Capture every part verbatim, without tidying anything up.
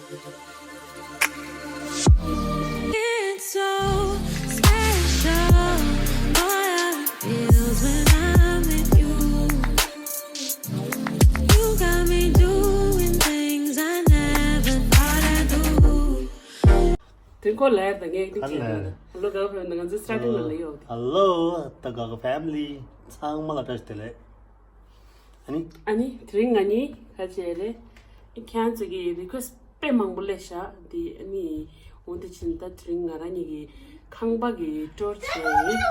It's so special. Boy, how it feels when I'm with you. You got me doing things I never thought I'd do. དེ་ཁོ་ལ་ཡར་དང་ངས་ཏིག་བྱས་ཧ་ལས། ལོ་ག་ཕེབས་ན་ང་ཚོའི་སི་ཊར་ཊིང་ལ་ལས་ཡོད། ཧ་ལོ། ད་ག་ག་ཕེ་མི་ལི་ཚང་མ་ལ་བཀྲ་ཤིས་བདེ་ལེགས། ཨ་ནི། ཨ་ནི་དེ་རིང་ང་གཉིས་ག་བྱས་རེད། ཨི་ཁྱེད་ཚོ་གི་རི་ཀུ་ཨེ་སི་ཊི་དཔེ་མང་པོ་སླེབས་ཤག་འདི་ཨ་ནི་འོ་འདི་ཕྱིན་ད་དེ་རིང་ང་རང་གཉིས་ཀྱི་ཁང་པ་གི་ཊུར་བྱས་ཡིན།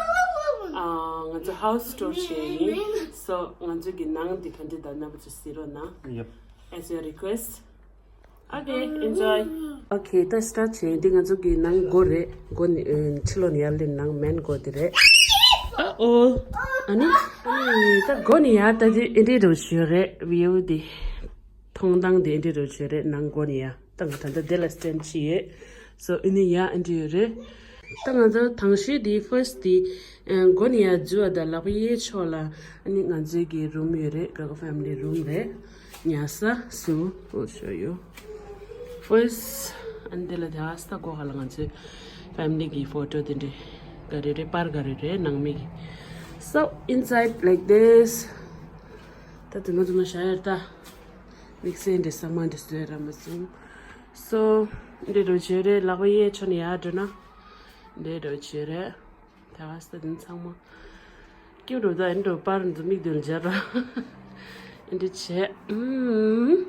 ཨ་ང་ཚོ་ཧའུ་སི་ཊུར་བྱས་ཡིན། སོ་ང་ཚོ་གི་ནང་འདི་ག་འདྲ་འདུག་རྣམ་པ་ཚོ་གཟིགས་རོགས་གནང་། Yep. As your request. Okay, enjoy. Okay, ད་སི་ཊར་ཊི་བྱས་ཡིན། འདི་ང་ཚོ་གི་ནང་སྒོ་རེད། སྒོ་ནི་ཨ་ཕྱི་ལོགས་ནས་ཡར་སླེབས། ནང་མེན་སྒོ་འདི་རེད། ཨ་ཨོ། ཨ་ནི་ཨ་ནི་ད་སྒོ་ནས་ཡར་ལྟ་དུས་ཨེ་འདྲའི་འདྲ་བོ་ཞིག་རེད། བིའུ་འདི། མཐོང་སྟངས་འདི་ཨེ་འདྲའི་འདྲ་བོ་ཞིག་རེད། ནང་སྒོ་ནས་ཡར་ད་ང་ད་ལྟ་འདི་ལ་སི་ཊེན་ཌི་བྱས་ཡོད། སོ་ཨ་ནི་ཡར་ཨེ་འདྲ་ཡོད་རེད། ད་ང་ཚོ་དང་ཤོས་འདི་ཕར་སི་ཊི་འདི་ཨ་སྒོ་ནས་ཡར་འཛུལ་བ་དང་ལག་པ་གཡས་ཕྱོགས་ལ་ཨ་ནི་ང་ཚོའི་གི་རུམ་ཡོད་རེད། ག་ག་ཕེ་མི་ལི་རུམ་རེད། ཉལ་ས་སུ། I'll show you. First, ཨ་ནི་དེ་ལ་དེ་ཨ་སི་ད་སྒོ་ཁ་ལ་ང་ཚོའི་ཕེ་མི་ལི་གི་ཕོ་ཊོ་དེ་འདྲ་ག་རེ་རེད། པར་ག་རེ་རེད་ནང་མི་གི། So, inside like this. ད་དེ་མ་དེ་མ་བཞག་ཡོད་ད། དམིགས་བསལ་འདྲ་ས་མ་འདྲ་བཟོས་ར་མ་སོང་། So, འདི་འདྲ་བྱས་རེད། ལག་པ་གཡས་ཕྱོགས་ནས་ཡར་འགྲོ་ན་འདི་འདྲ་བྱས་རེད། ད་ས་དེ་ཚང་མ་སྐྱིད་འགྲོ། ད་ཨེ་འགྲོ་པར་འཛུལ་མིག་དུ་འཇར་ར། ཨེ་འདྲ་བྱས། ཨུམ།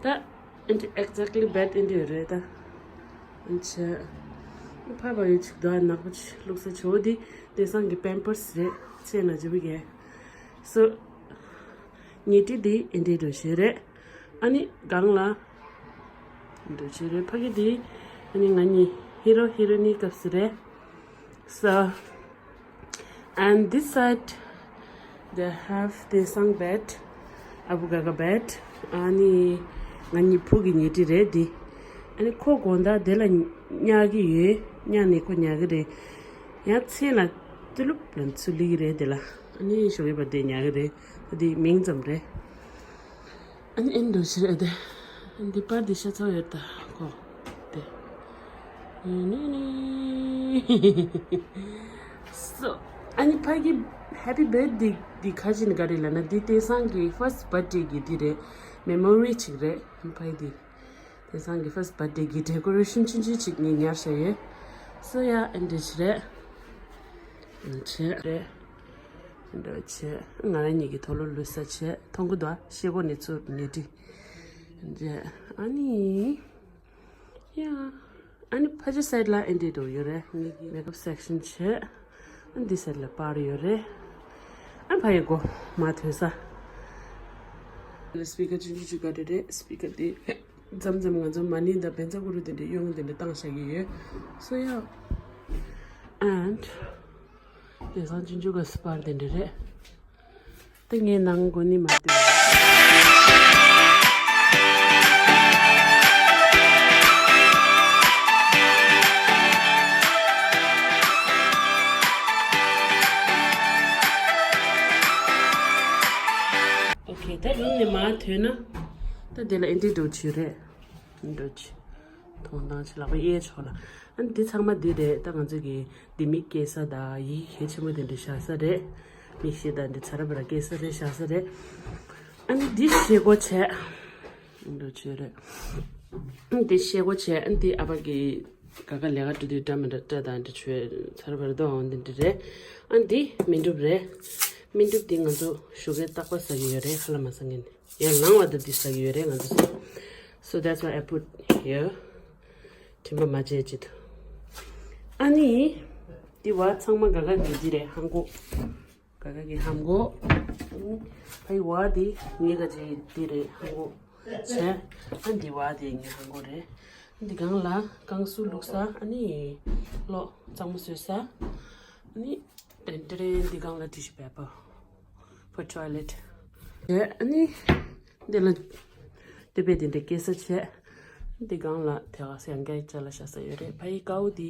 ད་ཨེ་འདྲ་exactly bed ཨེ་འདྲ་ཡོད་རེད་ད། ཨེ་བྱས། ཕ་བ་ཡོད་ཅིག་ད་ནག་པོ་ཅིག་བླུགས་ས་ཆོག་འདི་དེང་སང་གི་པེམ་པར་སི་རེད། ཚེ་ན་ཇི་བི་གེ། So ཉལ་ཁྲི་འདི་ཨེ་འདྲའི་འདྲ་བོ་ཞིག་རེད། ཨ་ནི་སྒང་ལ་འདྲ་བོ་ཞིག་རེད། ཕ་གི་འདི་ཨ་ནི་ང་གཉིས་ཧི་རོ་ཧི་རོ་ནི་སྐབས་སུ་རེད། So, and this side they have དེང་སང་བེད། ཨ་བུ་ག་ག་བེད། ཨ་ནི་ང་གཉིས་བུ་གི་ཉལ་ཁྲི་རེད་འདི། ཨ་ནི་ཁོ་དགོང་དག་དེ་ལ་ཉལ་གི་ཡོད། ཉལ་ནས་ཁོ་ཉལ་གི་རེད། ཡང་མཚན་ལ་ཏུ་ལུབ་ལ་ཚུར་སླེབས་ཀྱི་རེད་དེ་ལ། ཨ་ནི་ཞོགས་པ་དེ་ཉལ་གི་རེད། ད་དེ་མིང་ཙམ་རེད། ཨ་ནི་ཨེ་འདྲ་བོ་ཞིག་རེད་དེ། འདི་པར་འདི་ཤ་ཚ་ཡོད་ད་ཁོ། དེ། ནི་ནི་ནི། So, ཨ་ནི་ཕ་གི་ཧེ་པི་བར་ཐི་ཌེ་འདི་ག་ཅི་ནི་ག་རེ་ལབ་ན་འདི་དེང་སང་གི་ཕར་སི་ཊི་བར་ཐི་ཌེ་གི་འདི་རེད། མེ་མོ་རི་ཅིག་རེད། ཕ་གི་འདི། དེང་སང་གི་ཕར་སི་ཊི་བར་ཐི་ཌེ་གི་ཌེ་ཀོ་རེ་ཤན་ཆུང་ཆུང་ཅིག་ངས་ཉར་བཞག་ཡོད། སོ་ཡ་ཨེ་འདྲ་ཞིག་རེད། ཨེ་འདྲ་བྱས་རེད། ཨེ་འདྲ་བྱས། ང་རང་གཉིས་ཀྱི་དུག་ལོག་ལུས་ས་བྱས། མཐོང་གི་འདུག་ཨ། ཤེལ་སྒོ་ནས་ཚུར་ཉལ་ཁྲི། འདྲ། ཨ་ནི། ཡ། ཨ་ནི་ཕ་ཆེ་སའིཌ་ལ་ཨེ་འདྲའི་འདྲ་བོ་ཡོད་རེད། ངེད་ཀྱི་མེག་ཨབ་སེག་ཤན་བྱས། ཨ་ནི་འདི་སའིཌ་ལ་པར་ཡོད་རེད། ཨ་ནི་ཕ་གི་སྒོ་མར་ཐོན་ས། སི་པི་ཀར་ཆུང་ཆུང་ཅིག་ག་རེ་རེད། སི་པི་ཀར་དེ་མཚམས་མཚམས་ང་ཚོ་མ་ཎི་དང་བཛྲ་གུ་རུ་དེ་འདྲ་གཡུག་དེ་འདྲ་བཏང་བཞག་གི་ཡོད། So yeah. And དེང་སང་ཆུང་ཆུང་གི་སི་པར་དེ་འདྲ་རེད། དེ་ངའི་ནང་སྒོ་ནི་མ་བལྟས། ཨོ་ཁེ། ད་རུམ་ནས་མར་ཐོན་ན། ད་དེ་ལ་ཨེ་འདྲའི་འདྲ་བོ་ཅིག་རེད། འདྲ་བོ་ཅིག་མཐོང་སྟངས་ཅིག་ལག་པ་གཡས་ཕྱོགས་ལ། ཨ་ནི་འདི་ཚང་མ་འདི་རེད། ད་ང་ཚོ་གི་འདི་མིག་སྐྱེ་ས་དང་ཡི་གེ་གལ་ཆེན་པོ་དེ་འདྲ་བཞག་ས་རེད། མིག་ཤེལ་དང་འདི་ཚ་ར་བ་ར་སྐྱེ་ས་རེད། བཞག་ས་རེད། ཨ་ནི་འདི་ཤེལ་སྒོ་བྱས། འདྲ་བོ་ཅིག་རེད། ཨ་ནི་འདི་ཤེལ་སྒོ་བྱས། ཨ་ནི་འདི་ཨ་ཕ་གི་ག་ག་ལས་ཀ་འགྲོ་དུས་འདྲ་མི་འདྲ་སྐྲ་དང་འདྲ་བྱས་ཚ་ར་བ་ར་དོ་འོང་འདི་འདྲ་རེད། ཨ་ནི་འདི་སྨན་སྒྲུབ་རེད། སྨན་སྒྲུབ་འདི་ང་ཚོ་ཞོགས་ཀས་རྟག་པར་ཟ་གི་ཡོད་རེད། ཁ་ལག་མ་ཟ་མཁན། ཡར་ལངས་པ་དང་འདི་ཟ་གི་ཡོད་རེད་ང་ཚོ་ཟ། So that's why I put here. དྲན་པ་མ་བརྗེད་ཅིག་ཨ་ནི། འདི་བ་ཚང་མ་ག་ག་གི་འདི་རེད། ཧང་གོ། ག་ག་གི་ཧང་གོ། ཨ་ནི་ཕའི་བ་འདི་ངའི་ག་ཅི་འདི་རེད། ཧང་གོ་བྱས། ཨ་འདི་བ་འདི་ངའི་ཧང་གོ་རེད། འདི་སྒང་ལ་ཀང་སུ་བླུགས་ས། ཨ་ནི་གློག་གཙང་མ་བཟོས་ས། ཨ་ནི་ཏན་ཏན་འདི་སྒང་ལ་ཊི་ཤུ་པེ་པར། For toilet. ཨ་ནི་འདི་ལ་ཏི་པེ་དེ་འདྲ་སྐྱེ་ས་བྱས། འདི་སྒང་ལ་དེ་ག་སེང་གེ་ཅ་ལག་བཞག་ས་ཡོད་རེད། ཕ་ཡི་ཀའུ་དེ་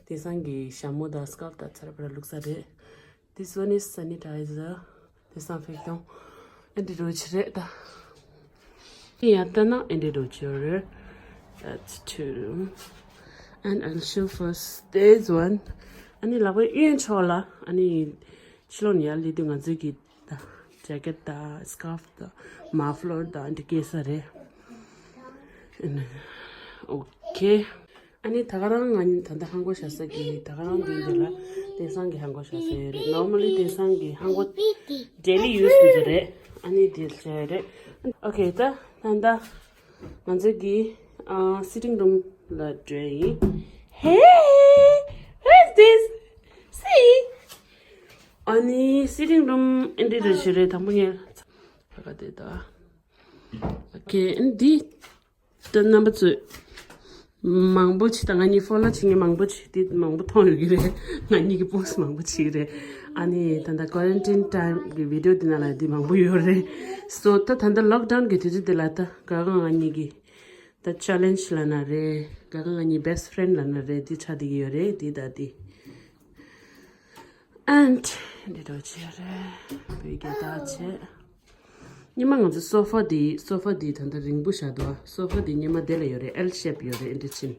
དེང་སང་གི་ཞྭ་མོ་དང་སི་ཀལ་དང་ཚ་ར་བ་ར་བླུགས་ས་རེད། This one is sanitizer, disinfectant. ཨེ་འདྲ་འདྲ་བོ་ཅིག་རེད་ད། ཡར་ལྟ་ན་ཨེ་འདྲ་འདྲ་བོ་ཅིག་ཡོད་རེད། That's two. And I'll show first this one. ཨ་ནི་ལག་པའི་གཡོན་ཕྱོགས་ལ་ཨ་ནི་ཕྱི་ལོགས་ནས་ཡར་སླེབས་དུས་ང་ཚོའི་གི་ད་ཇེ་ཀེཊ་དང་སི་ཀར་ཕི་དང་མ་ཕ་ལར་དང་འདི་སྐྱེས་ས་རེད། ཨོ་ཁེ། ཨ་ནི་ད་ག་རང་ང་ད་ལྟ་ཧང་གོ་བྱ་ས་གི་ད་ག་རང་འདི་འདི་ལ་དེང་སང་གི་ཧང་གོ་བྱ་ས་ཡོད་རེད། normally དེང་སང་གི་ཧང་གོ་daily use འདི་རེད། ཨ་ནི་འདི་བྱ་ཡོད་རེད། ཨོ་ཁེ། ད་ད་ད། ང་ཚོ་གི་ཨ་sitting room ལ་འགྲོ་ཡིན། Hey, who is this? See? ཨ་ནི་sitting room ཨེ་འདྲ་རེད་ཞུ་རེད། དང་པོ་ངས་ཕ་ག་དེ་ད། ཨོ་ཁེ། ཨ་ནི་འདི་ད་རྣམ་པ་ཚོས་མང་པོ་ཅིག་ད་ང་གཉིས་ཕོ་ལོ་བྱེད་མཁན་མང་པོ་ཅིག་དེ་མང་པོ་མཐོང་ཡོད་ཀྱི་རེད། ང་གཉིས་ཀྱི་པོ་སི་མང་པོ་བྱེད་ཀྱི་རེད། ཨ་ནི་ད་ལྟ་quarantine time གི་video དེ་ནང་ལ་དེ་མང་པོ་ཡོད་རེད། so ད་ད་ལྟ་ལོག་ཌའུན་གི་དུས་ཚོད་དེ་ལ་ད་ག་ག་ང་གཉིས་ཀྱི་ད་ཅེ་ལེན་ཇི་ལབ་ན་རེད། ག་ག་ང་གཉིས་best friend ལབ་ན་རེད། དེ་ཆགས་བསྡད་ཀྱི་ཡོད་རེད། དེ་ད་དེ། and འདི་འདྲ་བྱས་རེད། བོད་སྐད་ད་བྱས། སྔོན་མ་ང་ཚོ་སོ་ཕ་འདི་སོ་ཕ་འདི་ད་ལྟ་རིང་པོ་བཞག་འདུག་སོ་ཕ་འདི་སྔོན་མ་དེ་ལ་ཡོད་རེད། L shape ཡོད་རེད། ཨེ་འདྲ་ཕྱིན།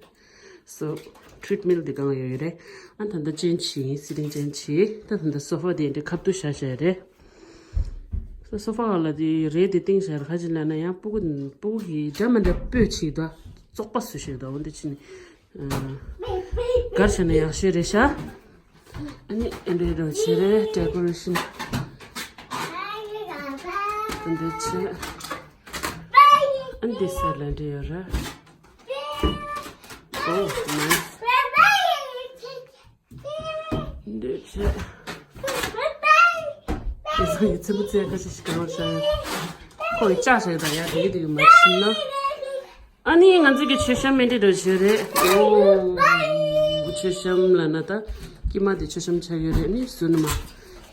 so treadmill འདི་གང་ཡོད་ཡོད་རེད། ཨ་ད་ལྟ་ཅེན་ཇི་བྱས་ཡིན། སི་ཊིང་ཅེན་ཇི་བྱས། ད་ད་ལྟ་སོ་ཕ་འདི་འདྲ་ཁ་ཐུག་བཞག་བཞག་རེད། སོ་ཕ་ལ་དེ་རེད་དེ་བཏིང་བཞག་རེད། ག་ཅི་ལབ་ན་ཡང་སྤུ་གུ་སྤུ་གུ་གི་འདྲ་མི་འདྲ་སྤོས་ཅིག་ད་བཙོག་པ་བཟོས་ཤིག་ད་འོ་འདི་ཕྱིན། གར་བྱས་ན་ཡག་ཤོས་རེད་ཤག་ཨ་ནི་ཨེ་འདྲ་འདྲ་བྱས་རེད། ཌེ་ཀོ་རེ་ཤན་ཨ་འདྲ་བྱས། ཨ་འདི་ས་ལ་འདྲ་ཡོད་རེད། ཨོ་ནའི་སི། འདི་བྱས། དེ་ཚོ་ཡི་ཚེ་མི་ཚེ་ཁ་ཤས་ཤིག་གང་བྱས། ཁོ་ཡི་ལྕགས་བྱས་དང་ཡ་དེ་གི་དེ་གི་མ་ཤིན་ན། ཨ་ནི་ང་ཚོ་གི་མཆོད་བཤམས་མེ་འདྲ་འདྲ་བྱས་རེད། ཨོ་མཆོད་བཤམས་ལབ་ན་ད་ཀྱེ་མ་དེ་མཆོད་བཤམས་ཆགས་ཡོད་རེད། ནི་བཟོས་ནི་མ་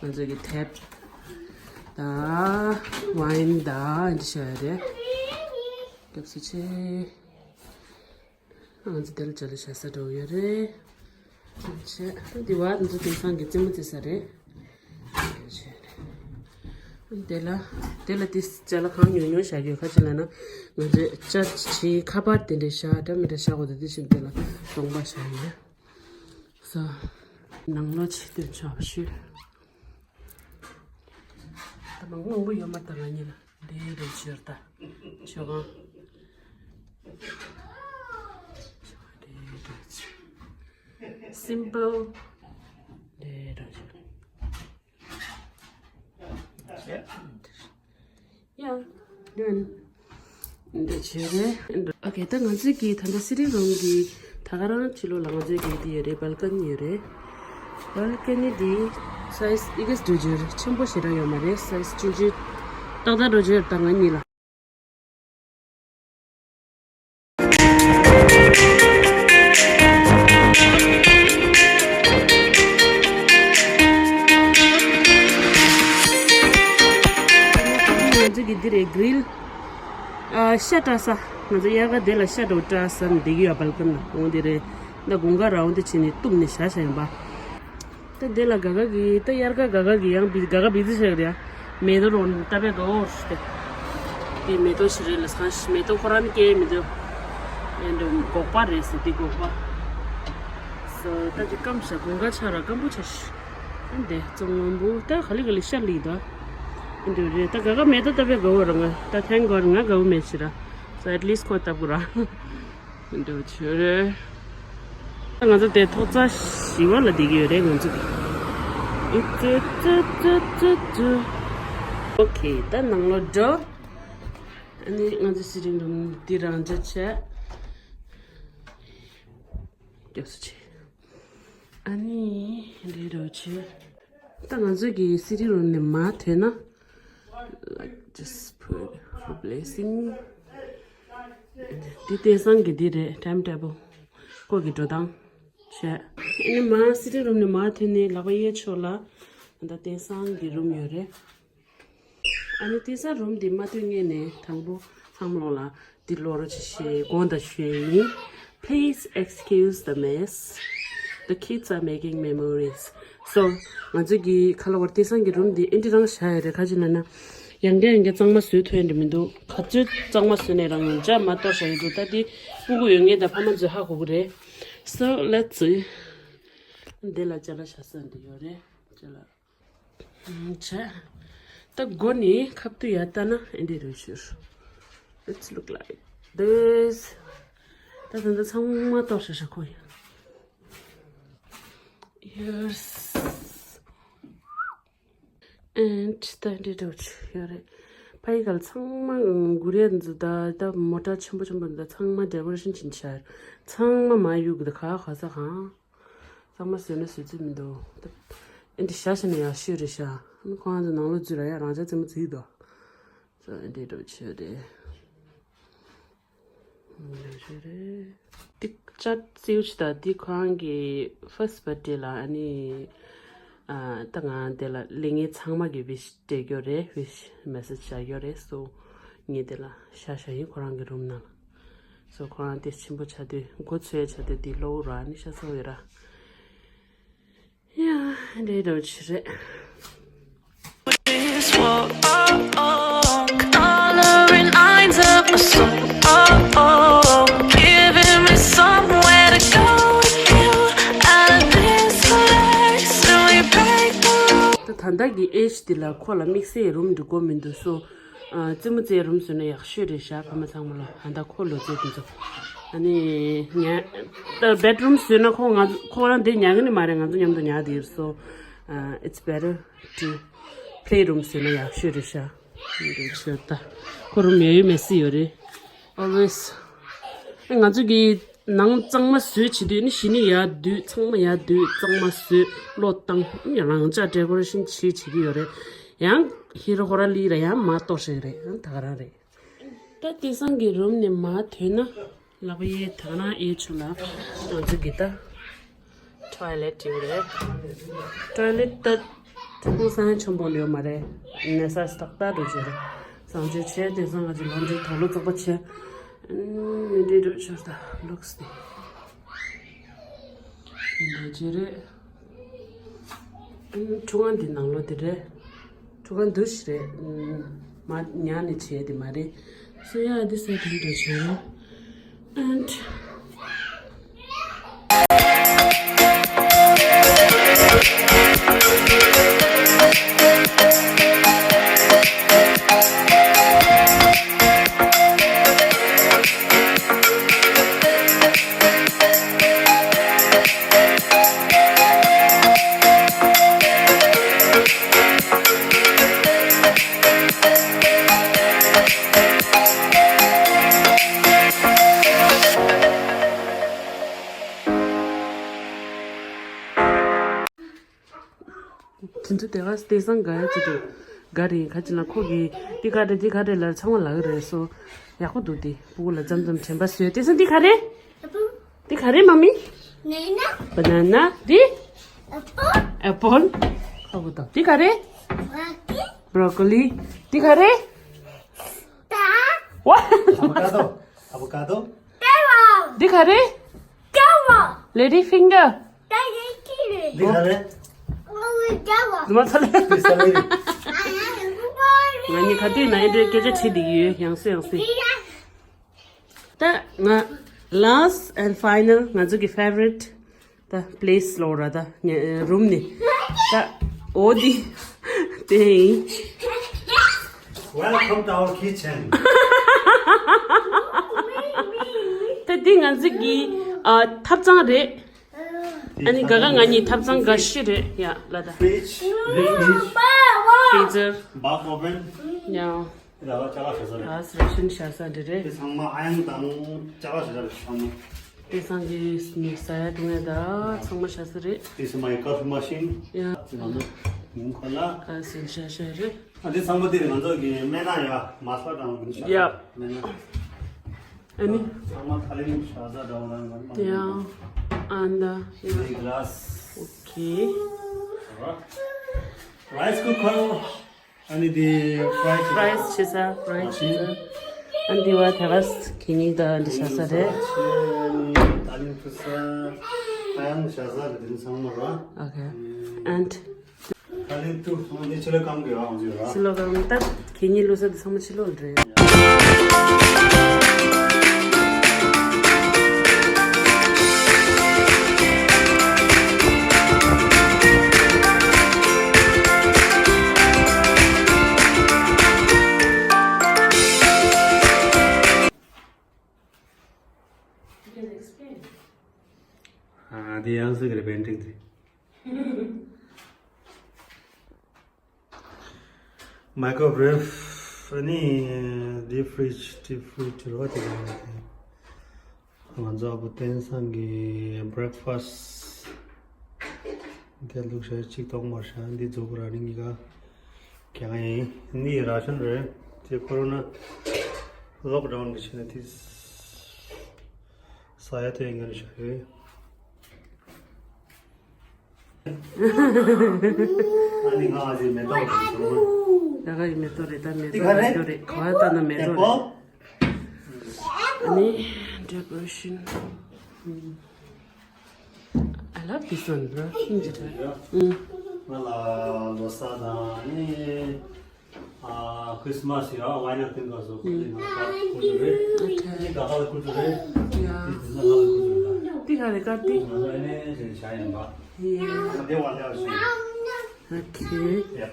ང་ཚོ་གི་ཐེབ་ད་ཝའིན་ད་འདི་བྱས་རེད། སྐྱབས་སུ་མཆི། ང་ཚོ་དེ་ལ་ཅ་ལག་བཞག་ས་འདྲ་བོ་ཡོད་རེད། བྱས། འདི་བ་ང་ཚོ་དེང་སང་གི་རྩེད་མོ་རྩེ་ས་རེད། བྱས། དེ་ལ་དེ་ལ་དེ་ཅ་ལག་གང་ཉུང་ཉུང་བཞག་ཡོད། ག་ཅི་ལབ་ན་ང་ཚོས་ཅ་ཆི་ཁ་པར་དེ་འདྲ་བཞག་འདྲ་མི་འདྲ་བཞག་དགོས། དེ་དེ་བཞིན་དེ་ལ་གདོང་པ་བཞག་ཡོད། སོ། ནང་ལོགས་ཅིག་སྟོན་ཆོག་ཞུ། ད་མང་པོ་མང་པོ་ཡོད་མ་རེད་ད་ང་གཉིས་ལ། འདི་རུ་བྱོས་ད། མཆོད་ཁང་། འདི་རུ་བྱོས། སིམ་པལ། འདི་རུ་བྱོས། ཡ། འདི་བྱོས་རེད། ཨོ་ཁེ། ད་ང་ཚོའི་གི་ད་ལྟ་སི་ཊིང་རུམ་གི་ད་ག་རང་ཕྱི་ལོགས་ལ་ང་ཚོའི་གི་འདི་ཡོད་རེད། བལ་ཀ་ནི་ཡོད་རེད། བལ་ཀ་ནི་འདི་སའིཛ་ཨི་གེས་འགྲོ་རྒྱུ་རེད། ཆེན་པོ་ཞེ་དྲག་ཡོད་མ་རེད། སའིཛ་ཆུང་ཆུང་ཏག་ཏག་འགྲོ་རྒྱུ་རེད་ད་ང་གཉིས་ལ། ང་ཚོ་གི་འདི་རེད། གྷི་རིལ། ཨ། ཤ་བཀྲ་ས། ང་ཚོ་དབྱར་ཁ་དེ་ལ་ཤ་འདྲ་བོ་བཀྲ་ས་ནི་བསྡད་ཀྱི་ཡོད། བལ་ཀ་ནི་ལ་འོང་དེ་རེད། ད་དགུན་ཁ་ར་འོང་དེ་བྱས་ནས་གཏུབ་ནས་བཞག་བཞག་ཡིན་པ། ད་དེ་ལ་ག་ག་གི་ད་དབྱར་ཁ་ག་ག་གི་ཡང་བི་ག་ག་བི་ཛི་ཆགས་རེད་ཡ། མེ་ཏོག་རོ་ད་བས་ག་འོར་ཏེ། དེ་མེ་ཏོག་ཞིག་རེད་ལ་སང་ཞིག་མེ་ཏོག་ཁོ་རང་ནི་སྐྱེ་མི་འདུག་ཨེ་འདྲ་སྒོག་པ་རེད་ཟེར། དེ་སྒོག་པ། སོ་ད་དེ་སྐམ་ཤ་དགུན་ཁ་ཆ་ར་སྐམ་པོ་ཆ་ཤི། ཨ་འདི་གཙང་མ་བུ་ད་ག་ལེ་ག་ལེ་ཤ་ལི་ད། ཨེ་འདྲ་རེད། ད་ག་ག་མེ་ཏོག་ད་བས་ག་འོར་ང་ད་thank God ང་ག་འོ་མེད་ཤི་ར། སོ་at least ཁོ་ལྟ་བུ་ར། འདྲ་བྱོས་རེད། ང་ཚོ་དེ་ཐོག་རྩ་བཞི་བ་ལ་བསྡད་ཀྱི་ཡོད་རེད་ང་ཚོ། ཨི་ཙི་ཙི་ཙི་ཙི་ཙི། ཨོ་ཁེ། ད་ནང་ལོགས་འགྲོ། ཨ་ནི་ང་ཚོ་སི་ཊིང་རུམ་འདི་རང་འཇགས་བྱས། སྐྱབས་སུ་མཆི། ཨ་ནི་འདི་འདྲ་བྱས། ད་ང་ཚོ་གི་སི་ཊིང་རུམ་ནས་མར་ཐོན་ན། Like, just put for blessing. འདི་དེང་སང་གི་འདི་རེད། time table. ཁོ་གི་འགྲོ་སྟངས་བྱས། ཨ་ནི་མར་སི་ཊིང་རུམ་ནས་མར་ཐོན་ནས་ལག་པ་གཡས་ཕྱོགས་ལ་ད་དེང་སང་གི་རུམ་ཡོད་རེད། ཨ་ནི་དེང་སང་རུམ་འདི་མ་ཐོན་སྔོན་ནས་དང་པོ་ལྷམ་ལོག་ལ་འདི་ལོག་རོགས་བྱེད་ཞེས་དགོངས་དག་ཞུ་ཡ་ཡིན། Please excuse the mess. The kids are making memories. So ང་ཚོ་གི་ཁ་ལོ་བར་དེང་སང་གི་རུམ་འདི་ཨེ་འདྲ་རང་བཞག་ཡ་རེད། ག་ཅི་ལབ་ན་ ཡང་བསྐྱར་ཡང་བསྐྱར་གཙང་མ་བཟོས་ཐུབ་ཡ་འདྲ་མི་འདུག་ག་ཚོད་གཙང་མ་བཟོས་ནས་རང་ལྗགས་མ་གཏོར་བཞག་ཡོད་འདུག་ད་དེ་སྤུ་གུ་ཡོད་མཁན་དང་ཕ་མ་ཚོས་ཧ་གོ་གི་རེད། So let's see. འདི་ལ་ཅ་ལག་བཞག་ས་འདི་ཡོད་རེད། ཅ་ལག་བྱས། ད་སྒོ་ནས་ཁ་ཐུག་ཡར་ལྟ་ན་ཨེ་འདྲ་རེད་ཤག It's look like this. ད་ད་ད་ཚང་མ་གཏོར་བཞག་ཤག་ཁོ་ཡ། Yes. And ད་འདི་འདྲ་ཅིག་ཡོད་རེད། ཕ་གི་ག་ལ་ཚང་མ་གུ་རེ་འཛུ་ད་ད་མོ་ཊ་ཆེན་པོ་ཆེན་པོ་འཛུ་ད་ཚང་མ་ཌེ་ཀོ་རེ་ཤན་བྱིན་ཆ་ཚང་མ་མ་གཡུག་གི་ད་ག་ག་ས་གང་། གཙང་མ་བཟོས་ན་བཟོས་ཚུལ་མི་འདུག་ད་ཨེ་འདི་ཤ་ཤ་ནས་ཡག་ཤོས་རེད་ཤག་ཁོང་ཚོ་ནང་ལོགས་འཛུལ་ར་ཡ་རང་ཅག་རྩེད་མོ་རྩེ་གི་འདུག So ཨེ་འདྲ་འདྲ་ཅིག་ཡོད་རེད། འདི་ཅི་རེད། འདི་ཅ་ཙིའུ་ཅི་ད་འདི་ཁོ་རང་གི་first birthday ལ་ཨ་ནི། ཨ་ད་ང་དེ་ལ་ལས་ངན་ཚང་མ་གི་wish སྤྲད་རྒྱུ་རེད། wish message བྱ་རྒྱུ་རེད། So ངས་དེ་ལ་ཤ་ཤ་ཡིན་ཁོ་རང་གི་རུམ་ནང་ལ། So ཁོ་རང་དེ་ཆེན་པོ་ཆགས་དུས་མགོ་ཚོས་ཆགས་དུས་འདི་གློག་ར་ཨ་ནི་ཤ་ཚ་བོ་ཡོད་ར། ཡ། འདྲེ་རོ་ཆི་རེད། Coloring eyes up a soul. Oh, oh, giving me somewhere to go with you. At this place, till we break the rules. ད་ད་ལྟ་གི་age འདི་ལ་ཁོ་ལ་དམིགས་བསལ་རུམ་འདི་དགོས་མི་འདུག So རྩེད་མོ་རྩེ་རུམ་བཟོས་ན་ཡག་ཤོས་རེད་ཤག་ཕ་མ་ཚང་མ་ལ། ཨ་ད་ཁོ་ལོ་ཚོད་དེ་ཚོ་ཨ་ནི་ཉལ་ད་bedroom བཟོས་ན་ཁོ་ང་ཁོ་རང་འདི་ཉལ་གི་ནི་མ་རེད། ང་ཚོ་མཉམ་དུ་ཉལ་དེ་ཡོད། So it's better to playroom བཟོས་ན་ཡག་ཤོས་རེད་ཤག་འདི་ཚོ་ད་ཁོ་རུམ་ཡོད་ཡོད་མེད་སི་ཡོད་རེད། Always ང་ཚོ་གི་ནང་གཙང་མ་བཟོས་བྱེད་དུས་ནི་གཞི་ནི་ཡར་བསྡུས་ཚང་མ་ཡར་བསྡུས་གཙང་མ་བཟོས་བློ་བཏང་ཡང་རང་ཅག་decoration བྱེད་བྱེད་ཀྱི་ཡོད་རེད། ཡང་ཧི་རོ་ཧོ་ར་ལི་ར་ཡང་མ་གཏོར་ཞིག་རེད། ད་ག་རང་རེད། ད་དེང་སང་གི་རུམ་ནས་མར་ཐོན་ན་ལག་པ་གཡས་ཐང་ན་གཡས་ཆུ་ལ་ང་ཚོ་གི་ད་toilet ཡོད་རེད། Toilet ད་ཐུག་སང་ཆེན་པོ་ཡོད་མ་རེད། ནས་ས་སྟག་ཏག་འགྲོ་རྒྱུ་རེད། བཟང་སྤྱོད་བྱས་དེང་སང་ང་ཚོ་ལོ་འདྲི་དོག་ལོ་བཙོག་པ་བྱས། མི་འདྲི་འགྲོ་ཆོག་ད་looks དེ། འདི་ཅི་རེད། ཨུམ། ཁྲུས་ཁང་འདི་ནང་ལོགས་འདི་རེད། ཁྲུས་ཁང་འདི་ཞིག་རེད། ཨུམ། མ་ཉག་ནས་བྱས་དེ་མ་རེད། So yeah, this is the room. And དེ་ཚོ་དེ་ག་དེང་སང་དགའ་ཡ་ཅིག་འདུག་དགའ་རེད། ཁ་ཅིག་ལ་ཁོ་གིས་འདི་ག་རེད་འདི་ག་རེད་ལབ་ཚང་མ་ལབ་ཀྱི་རེད། So ཡག་པོ་འདུག་དེ་སྤུ་གུ་ལ་མཚམས་མཚམས་དྲན་པ་བཟོས། དེང་སང་འདི་ག་རེད། འདི་ག་རེད་མ་མི། Banana. འདི་Apple. ཁ་གུ་དང་འདི་ག་རེད། Broccoli. འདི་ག་རེད། Avocado. Avocado. འདི་ག་རེད། Lady finger. འདི་ག་རེད། མ་ཚ་ལེ། ང་གཉིས་ཁ་ཐུག་ན་ཨེ་འདྲའི་སྐད་ཆ་དྲིས་བསྡད་ཀྱི་ཡོད། ཡང་སེ་ཡང་སེ། ད་ང་last and final ང་ཚོ་གི་favorite ད་place ལོག་ར་ད་ཉ་རུམ་ནི་ད་འོ་འདི་དེ་ཡིན། Welcome to our kitchen. ད་འདི་ང་ཚོ་གི་ཨ་ཐབ་ཚང་རེད། ཨ་ནི་ག་ག་ང་གཉིས་ཐབ་ཚང་འགའ་ཤས་རེད་ཡ་ལ་ད། Fridge, deep fridge, freezer, bath oven. ཡ། ད་ལྟ་ཅ་ལག་བཞག་ས་རེད། ད་ཟེར་ཤིན་བཞག་ས་འདི་རེད། དེ་ཚང་མ་ཨ་ཡང་དང་ཅ་ལག་བཞག་ས་རེད་ཚང་མ། དེང་སང་གི་ནི་ཟ་ཡ་འཐུང་ཡ་ད་ཚང་མ་བཞག་ས་རེད། དེ་ཚང་མ་ཡི་coffee machine. ཡ། ང་ཚོ་ཉིན་ཁོ་ལ། ད་ཟེར་བཞག་ས་རེད། ཨ་དེ་ཚང་མ་དེ་ང་ཚོ་གི་སྨན་སྣ་ཡ་མ་ས་དང་ཡ། སྨན་སྣ། ཨ་ནི། ཚང་མ་ཐ་ལིང་བཞག་ས་འདྲ་བོ་རང་རང་མ། ཡ། ཨ་ད། ཡ། དེ་glass. Okay. Rice cooker. ཨ་ནི་དེ་fry བྱེད་ས། Fries བྱེད་ས། Fry བྱེད་ས། ཨ་ནི་དེ་བ་དེ་ག་གད་སྙིགས་དང་འདི་བཞག་ས་རེད། ཨ་ནི་ད་ལིང་བུ་ས། ཨ་ཡང་བཞག་ས་རེད་དེ་ཚང་མ་ར། Okay. And ད་ལན་ཏུ་ཚང་མ་འདི་ཕྱི་ལོགས་གང་དགོས་ཨང་ཟེར་ར། ཕྱི་ལོགས་གང་ད་གད་སྙིགས་བླུགས་ས་དེ་ཚང་མ་ཕྱི་ལོགས་རེད། You can explain. ཨ་དེ་ཡང་སེ་གི་རེད་པེན་ཊིང་དེ། མའི་ཀོ་ཝེབ་ཨ་ནི་ཌིབ་ཕི་རིཇ། ཌིབ་ཕི་རིཇ་རོ་དེ་ང་ཚོ་ཨ་བུ་བསྟན་སངས་ཀྱི་བྷི་རེག་ཕ་སི་ཊི་དེ་བླུགས་ཤག་གཅིག་གཏོང་མར་ཤག་འདི་རྫོགས་ར་ནི་གཉིས་ཀ་གྱང་ཡིན། འདི་ར་ཤན་རེད། དེ་ཁོ་རོ་ན་ལོག་ཌའུན་གི་ཆེད་ནས་དེ་ས་ཡ་དེ་ཡིན་ག་ནི་ཤག་རེད། ཨ་ནི་ང་ཨ་ཅེ་མེ་ཏོག་རེད་ཟེར་བ། ད་ག་ཡི་མེ་ཏོག་རེད། ད་མེ་ཏོག་རེད། ད་མེ་ཏོག་རེད། ག་བ་ལྟ་ན་མེ་ཏོག་རེད། ཨ་ནི་ཌེ་ཀོ་རེ་ཤན། I love this one, bro. ང་ལ་ལོ་གསར་དང་ཨ་ནི། ཨ་ཁྲི་སི་མ་སི་ཡ་ཝའི་ནཊ་ཏིང་ག་སོ་ཁོ་ལི་ན་ཁ་ཁུ་ཏུ་རེ། ཨ་ཁ་ཏི་ག་ཧ་ལ་ཁུ་ཏུ་རེ། ཡ། ཏི་ཏི་ན་ཧ་ལ་ཁུ་ཏུ་རེ། ཏི་ག་རེ་ཀ་ཏི། ང་ཚོ་ཨ་ནེ་ཅན་ཤ་ཡིན་པ། ཡ། དེ་བ་ལེ་བ་ཤི། ཨ་ཁེ། ཡ།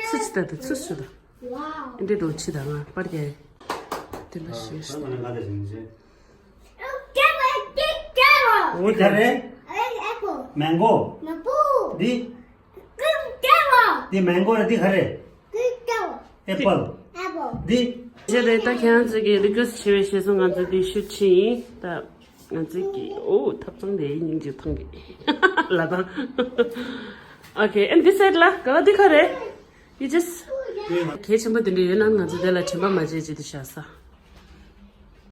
ཚུ་ཆི་ད་ད་ཚུ་ཆི་ད། ཨ་འདྲེ་འགྲོ་ཆི་ད་ང་པར་རྒྱ་ཡི། དེ་འདྲ་ཤི་ཤི། ང་ལ་ང་དེ་ཞིང་ཆེ། འོ་དེ་རེད། མེང་གོ། འདི། འདི་མེང་གོ་རེད། འདི་ག་རེ། ཨེ་པལ། འདི། ཞེས་རེད། ད་ཁྱེད་རང་ཚོ་གི་རི་ཀུ་ཨེ་སི་ཊི་བྱས་པའི་ཞེས་སོང་། ང་ཚོ་འདི་ཤུ་ཆི་ཡིན། ད་ང་ཚོ་གི་ཨོ་ཐབ་ཚང་དེ་སྙིང་རྗེ་ཐང་གི་ལ་དང་། ཨོ་ཁེ། ཨེན་འདི་སའིཌ་ལ་ག་བ་འདི་ག་རེ། ཡུ་ཇས། གལ་ཆེན་པོ་དེ་འདྲ་ཡོད་ན་ང་ཚོ་དེ་ལ་དྲན་པ་མ་བརྗེད་བྱེད་དུ་བཞག་ས།